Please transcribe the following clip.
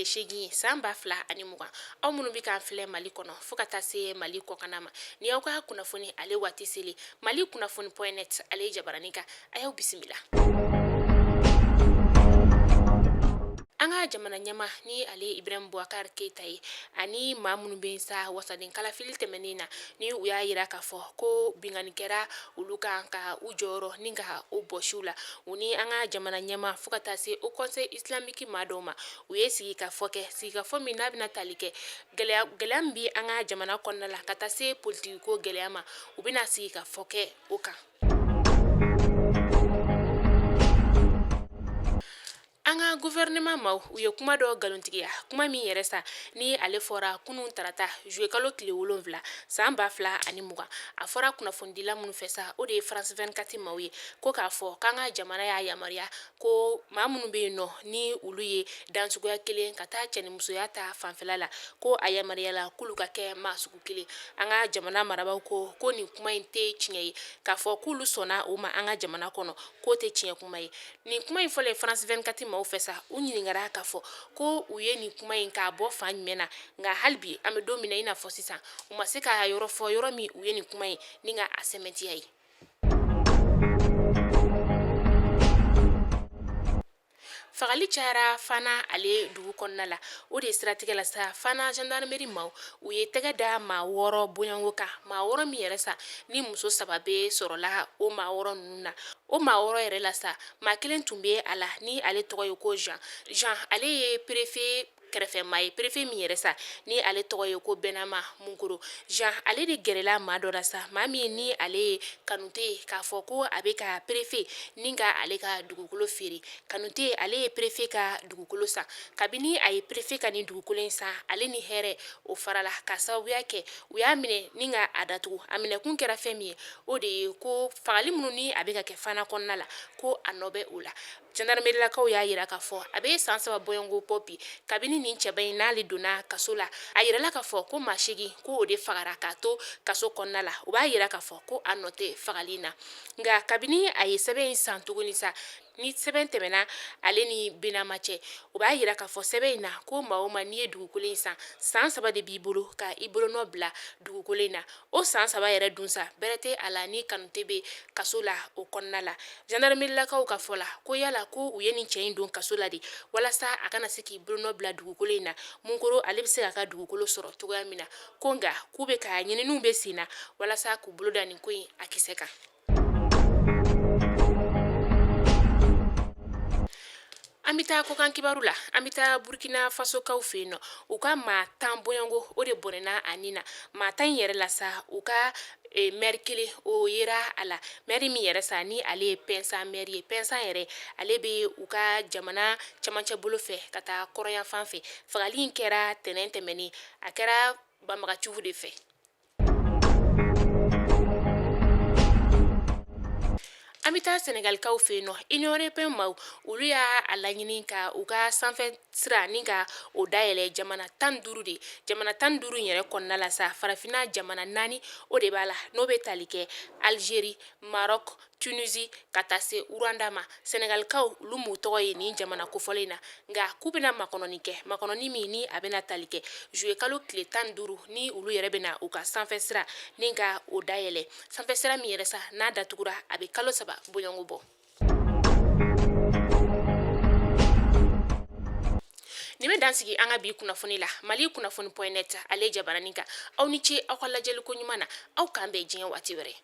tile 8 ye san 2020. Aw minnu bɛ k'an filɛ Mali kɔnɔ fo ka taa se Mali kɔkanna ma, ni y'aw ka kunnafoni ale waati seli Mali kunnafoni point net ale jabaranin kan, a y'aw bisimila. An ka jamana ɲɛmaa ni ale ye Ibrahim Boubacar Keita ye, ani maa minnu bɛ sa wasaden kalafili tɛmɛnen na, ni u y'a yira k'a fɔ ko binkanni kɛra olu kan ka u jɔyɔrɔ ni ka o bɔsi u la, u ni an ka jamana ɲɛmaa fo ka taa se Haut Conseil islamique maa dɔw ma, u ye sigikafɔ kɛ, sigikafɔ min n'a bɛna tali kɛ gɛlɛya gɛlɛya min bɛ an ka jamana kɔnɔna la ka taa se politiki ko gɛlɛya ma, u bɛna sigikafɔ kɛ o kan. An ka gouvernement maaw, u ye kuma dɔ nkalontigiya, kuma min yɛrɛ sa ni ale fɔra kunun tarata juillet kalo tile 7 san 2020. A fɔra kunnafonidila minnu fɛ sa, o de ye France 24 maaw ye, ko k'a fɔ k'an ka jamana y'a yamaruya ko maa minnu bɛ yen nɔ ni olu ye dansuguya kelen ka taa cɛnimusoya ta fanfɛla la, ko a yamaruyala k'olu ka kɛ maa sugu kelen. An ka jamana marabaaw ko nin kuma in tɛ tiɲɛ ye, k'a fɔ k'olu sɔnna o ma an ka jamana kɔnɔ, k'o tɛ tiɲɛ kuma ye. Nin kuma in fɔlen France 24 maaw fɛ sa, u ɲininkara k'a fɔ ko u ye nin kuma in k'a bɔ fan jumɛn na, nka hali bi an bɛ don min na i n'a fɔ sisan, u ma se ka yɔrɔ fɔ yɔrɔ min u ye nin kuma in ni ka a sɛmɛntiya ye. Fagali cayara Fana ale dugu kɔnɔna la. O de siratigɛ la sa, Fana gendarmerie maaw, u ye tɛgɛ da maa 6 bɔɲɔgɔnko kan, maa 6 min yɛrɛ sa ni muso 3 bɛ sɔrɔla o maa 6 ninnu na. O maa 6 yɛrɛ la sa, maa kelen tun bɛ a la ni ale tɔgɔ ye ko Jean. Jean ale ye préfet kɛrɛfɛmaa ye, préfet min yɛrɛ sa ni ale tɔgɔ ye ko Benama Munkoro. Jean ale de gɛrɛla maa dɔ la sa, maa min ni ale ye Kanute ye, k'a fɔ ko a bɛ ka préfet ni ka ale ka dugukolo feere. Kanute ale ye préfet ka dugukolo san. Kabini a ye préfet ka nin dugukolo in san, ale ni hɛrɛ o farala, ka sababuya kɛ u y'a minɛ ni ka a datugu. A minɛkun kɛra fɛn min ye, o de ye ko fagali minnu ni a bɛ ka kɛ Fana kɔnɔna la, ko a nɔ bɛ o la. Gendarmerie-lakaw y'a yira k'a fɔ a bɛ san 3 bɔɲɔgɔnko bɔ bi kabini nin cɛba in n'ale donna kaso la. A yirala k'a fɔ ko maa 8 ko o de fagara k'a to kaso kɔnɔna la. O b'a yira k'a fɔ ko a nɔ tɛ fagali in na. Nka kabini a ye sɛbɛn in san tuguni sa, ni sɛbɛn tɛmɛna ale ni Benama cɛ, o b'a yira k'a fɔ sɛbɛn in na ko maa o maa n'i ye dugukolo in san, san 3 de b'i bolo ka i bolonɔ bila dugukolo in na. O san 3 yɛrɛ dun sa, bɛrɛ tɛ a la ni Kanute bɛ kaso la o kɔnɔna la. Gendarmerie-lakaw ka fɔ la ko yala ko u ye nin cɛ in don kaso la de walasa a kana se k'i bolonɔ bila dugukolo in na, Munkoro ale bɛ se k'a ka dugukolo sɔrɔ cogoya min na, ko nka k'u bɛ ka ɲininiw bɛ sen na walasa k'u bolo da nin ko in a kisɛ kan. An bɛ taa kɔkan kibaru la. An bɛ taa Burkina Fasokaw fɛ yen nɔ. U ka maa 10 bɔɲɔgɔnko o de bɔnɛna a ni na. Maa 10 in yɛrɛ la sa, u ka maire kelen o yera a la, maire min yɛrɛ sa ni ale ye Pɛnsan maire ye. Pɛnsan yɛrɛ ale bɛ u ka jamana camancɛ bolo fɛ ka taa kɔrɔnyanfan fɛ. Fagali in kɛra tɛnɛn tɛmɛnen, a kɛra banbagaciw de fɛ. An bɛ taa Sɛnɛgalikaw fɛ yen nɔ. Union européenne maaw, olu y'a laɲini ka u ka sanfɛ sira ni ka o dayɛlɛ jamana 15 de. Jamana 15 in yɛrɛ kɔnɔna la sa, farafinna jamana 4 o de b'a la, n'o bɛ tali kɛ Algérie, Maroc, Tunisie ka taa se Rwanda ma. Sɛnɛgalikaw olu m'u tɔgɔ ye nin jamana kofɔlen in na, nka k'u bɛna makɔnɔni kɛ, makɔnɔni min ni a bɛna tali kɛ juillet kalo tile 15, ni olu yɛrɛ bɛna u ka sanfɛ sira ni ka o dayɛlɛ, sanfɛ sira min yɛrɛ sa n'a datugura a bɛ kalo 3 bɔɲɔgɔnko bɔ. Nin bɛ dan sigi an ka bi kunnafoni la Mali kunnafoni point net ale jabaranin kan. Aw ni ce aw ka lajɛliko ɲuman na. Aw k'an bɛn diɲɛ waati wɛrɛ.